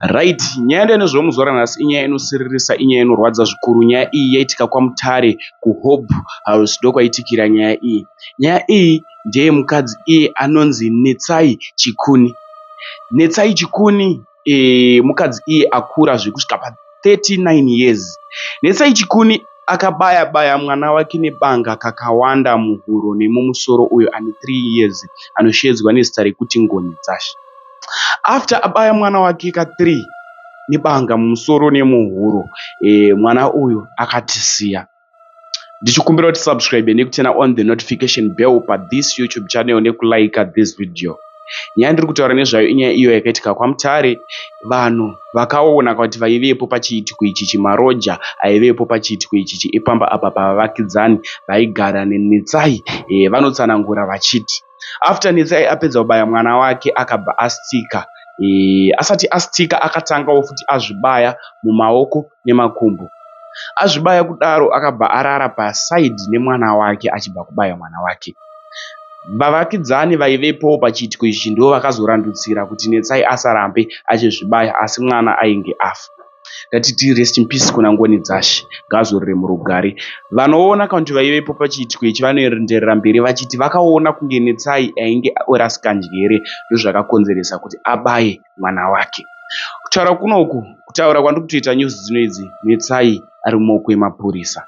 Right, nyaya yandainozwa muzuva ranhasi inyaya inosiririsa, inyaya inorwadza zvikuru. Nyaya iyi yaitika kwaMutare kuHope House ndokwaitikira nyaya iyi. Nyaya iyi ndeyemukadzi iye anonzi Netsai Chikuni. Netsai Chikuni e, mukadzi iye akura zvekusvika pa 39 years. Netsai Chikuni akabaya baya mwana wake nebanga kakawanda muhuro nemumusoro uyo ane 3 years anosheedzwa nezita rekuti Ngoni Dzashe. After abaya mwana wake ka 3 nebanga mumusoro nemuhuro e, mwana uyu akatisiya. Ndichikumbira kuti subscribe nekuturn on the notification bell pa this YouTube channel nekulike this video. Nyaya ndiri kutaura nezvayo inyaya iyo yakaitika kwaMutare. Vanhu vakaona kuti vaivepo pachiitiko ichi chimaroja aivepo pachiitiko ichi chiepamba apa pavavakidzani vaigara neNetsai e, vanotsanangura vachiti After Netsai apedza kubaya mwana wake akabva astika e, asati astika akatangawo futi azvibaya mumaoko nemakumbo. Azvibaya kudaro akabva arara paside nemwana wake achibva kubaya mwana wake. Vavakidzani vaivepowo pachiitiko ichi ndivo vakazorandutsira kuti Netsai asarambe achizvibaya asi mwana ainge afa. Ngatiti rest in peace kuna Ngoni Dzashe ngaazorore murugare. Vanoona kana kuti vaivepo pachiitiko ichi vanoenderera mberi vachiti vakaona kunge Netsai ainge orasika njere ndozvakakonzeresa kuti abaye mwana wake. Kutaura kunoku, kutaura kwandiri kutoita news dzino idzi, Netsai ari mumaoko emapurisa.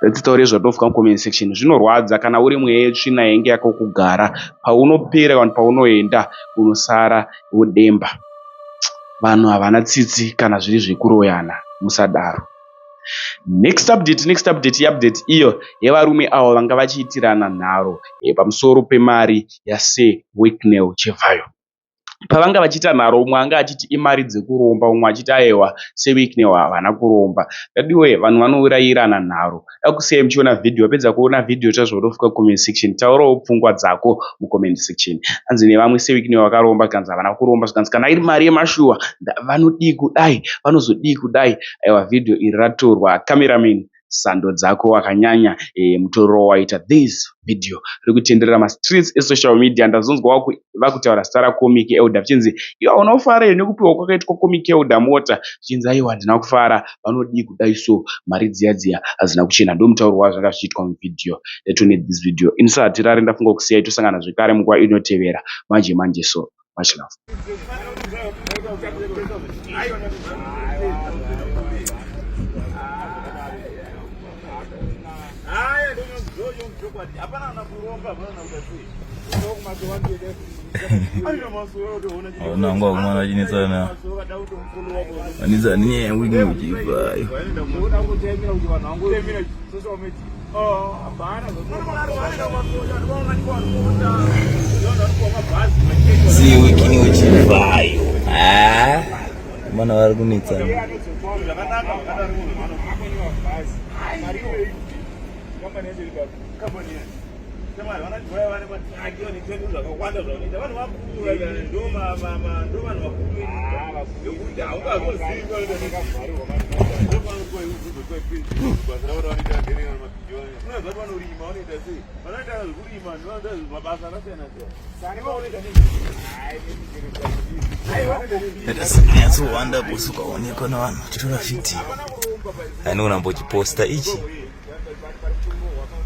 Ngatitaure zvatinofunga mucomment section. Zvinorwadza kana uri mweya yetsvina yainge yakakugara paunopera kana paunoenda unosara wodemba. Vanhu havana tsitsi kana zviri zvekuroyana musadaro. Next update, next update iupdate iyo yevarume avo vanga vachiitirana nharo eh, pamusoro pemari yaSir Wicknell Chivhayo. Pavanga vachiita nharo umwe anga achiti imari dzekuromba umwe achiti aewa Sir Wicknell havana kuromba. Veduwe vanhu vanourayirana nharo. Dakusiyai muchiona video wapedza kuona video tazvaunofunga comment section taurawo pfungwa dzako mucomment section. Hanzi nevamwe Sir Wicknell vakaromba zvikanzi havana kuromba zvikanzi kana iri mari yemashuwa vanodii kudai vanozodii kudai. Aiwa video iri ratorwa cameraman sando dzako wakanyanya e, mutoriro waita this video riri kutenderera mastreets esocial media ndazonzwa vakutaura zita racomic elder zvichinzi iwe hauna kufara here nekupiwa kwakaitwa comic elder mota zvichinzi aiwa handina kufara vanodii kudai so mari dziya dziya hadzina kuchena ndomutauro wazvo zvanga zvichiitwa muvideo letone this video ini sahatirare ndafunga kusiyai tosangana zvekare munguva inotevera manje manje so much love. Hauna hangu vakomana vachinetsana vanetsana nenyaya yangu inge uchivayo See wikini uchivhayo ah mana vari kunetsana Nyatsohwanda bosi ukaonekwa nevanhu vachitora vhidhiyo ainogona mbochiposta ichi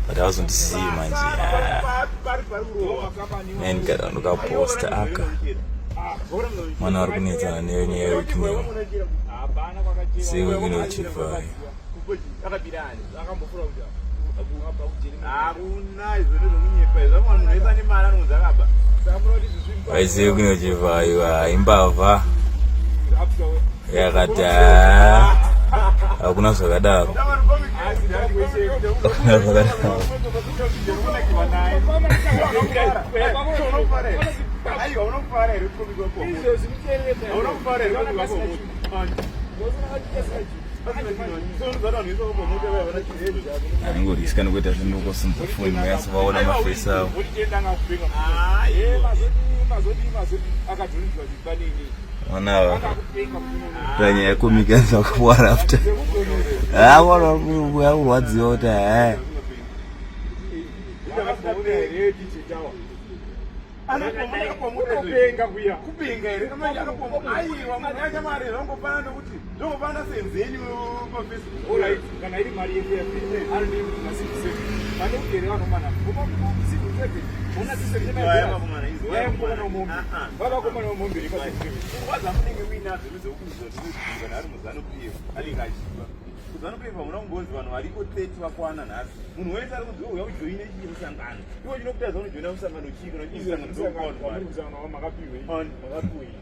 but hauzondisiyi manje man kana ndokaposta aka mwana vari kunetsana nenyaya yewekineo sei wekineo chivhayo Vaisiye kunochivhayiwa imbavha yakati hakuna zvakadaro hakuna zvakadaro Angoriska nekuita zvinokosumudza foni vanyatso vaona mafesi avo. Mwana ava tanyaya yekomiki anza kuwara after. Ah, wana kurwadziwa kuti eh. Kupenga kuya. Kupenga here? Aiwa, munhu aita mari zvangofana nekuti zvangofana senzeni paFacebook. Alright, kana iri mari yedu yafe, ari ndi ma civil servant. Pane kugere vanhu mana. Civil servant. Ona system yema. Yaya mukoma nomombe. Baba koma nomombe iri pa civil servant. Pfungwa dzamunenge muinadzo ndedzekuzwa kuti kana ari muZanu PF anenge achiba. KuZanu PF hamuna kumbonzi vanhu variko 30 vakwana nhasi. Munhu wese ari kunzi uya ujoine chii musangano. Iwe chinokutadza unojoina musangano chii kana uchii musangano makapiwe.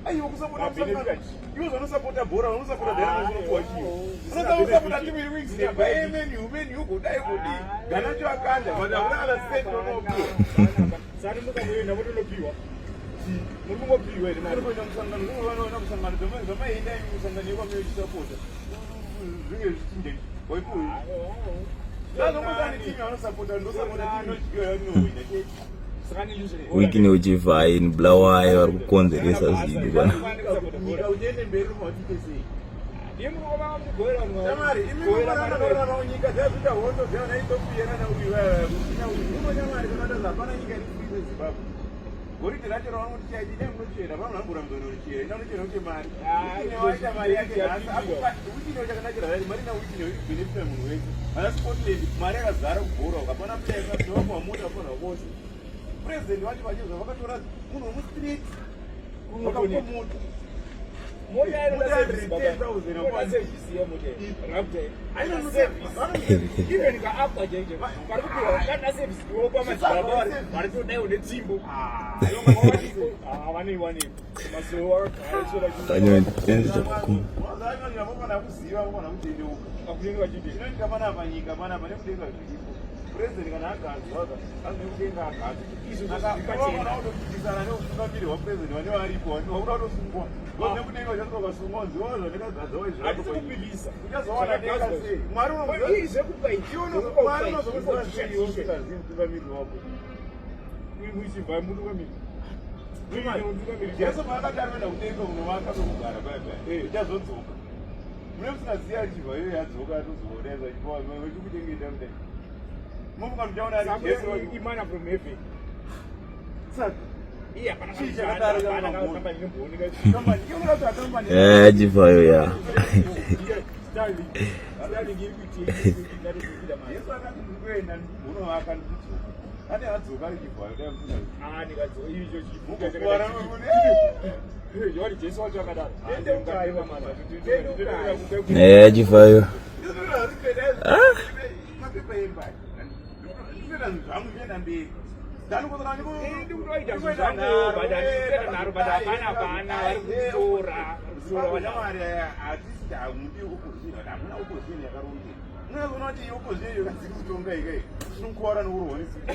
Aiwa kusapota musangano. Iwe zvanosapota bhora unosapota Dynamos unopuwa chii? Unosapota timu iri kuexist by Man U, Man U kudai kudii. Ganacho akanda but hakuna kana cent unopiwa. Sani mukamuenda motonopiwa. Muri kungopiwa here mari? Kuenda musangano, kunoona musangano zvamaenda imi musangano yekwamuri uchisapota. Zvinge zvichinja. Waipuwa. Zvazongosani timu yanosapota ndosapota timu inodyiwa yainohwina chete. Wicknell Chivayo Bulawayo vari kukonzeresa zvinhu pana. Nyika kuti iende mberi unofa sei? Shamwari, imi munorarama nyika dzazvita hondo dzana Ethiopia nana uyu vaya kusina uyu. Uno shamwari kana hapana nyika iri free seZimbabwe. Goridhe racho ravanoti chaiti dai munochera vanhu vanomboramba kunochera ina unochera kuti mari. Wicknell waita mari yake nhasi akupa Wicknell chakanakira zvake mari ina Wicknell iri kubenefita munhu wese. Vana Scotland mari yakazara kubhora hapana player vakuwa mota vafanira vose. President vacho vachizva vakatora munhu wemustreet vakamupa mota. Mota Mota inoda 10,000 Mota service yemota. Raptor. Haina service. Even ka after jenje. Pari kupiwa kana service iwo madzibaba vari kudai une tsimbo. Ah, vanoiwanepi? Masowe akagara chera Vanofana kuziva vanofana kutendeuka. Pakunenge vachidei. Chinoitika panapa nyika panapa nekudenga zviripo. President kana agadzwa anzi nekudenga agadzwa. Izvo zviri pachena. Vanofanira kutopikisana neutungamiri hwapresident vane varipo vakuda kutosungwa. Because nekudenga uchasvika ukasungwa unzi "Oh, zvandakagadzwa izvi Hatisi kupikisa. Uchazowana denga sei? Mwari unomuziva. Ii zvekupa izvi. Iwe Mwari unozokuziva sei iwe usingazivi mutungamiri wako? Muchibva mutungamiri. Jesu paakati anoenda kudenga kunovaka kwekugara paya paya uchazodzoka. Mune musingazivi achibva iye yadzoka atozoona vachikuchengeta kudai. Mufunga muchaona ari Jesu wacho. Imana from heaven. Saka Iye hapana Chii chakadaro hapana chamunogona? kamba inombooneka. kambani iwe unoda kuti kambani Chivayo ya. Starlink. Starlink iri kuita mari. Jesu akati ndiri kuenda ndikunovaka ndikudzoka. Ane adzoka ari chibvayo dai musingazivi. Ah, ndikadzoka icho chibuka Mukukuwara chakadai. mune. Yori Jesu wacho akadaro. Tendeukai, Chivayo. Mapepa emba. Ndikutoita zvangu ndienda mberi. Ndikutoita zvangu but handikutoita nharo but hapana hapana vari kutora. Kutora vanhu. Mwari hatisi hamudi opposition hamuna opposition yakarongeka. Munozoona kuti opposition yakadzika kutonga ikai. Tinokuwara nokurwa nesimba.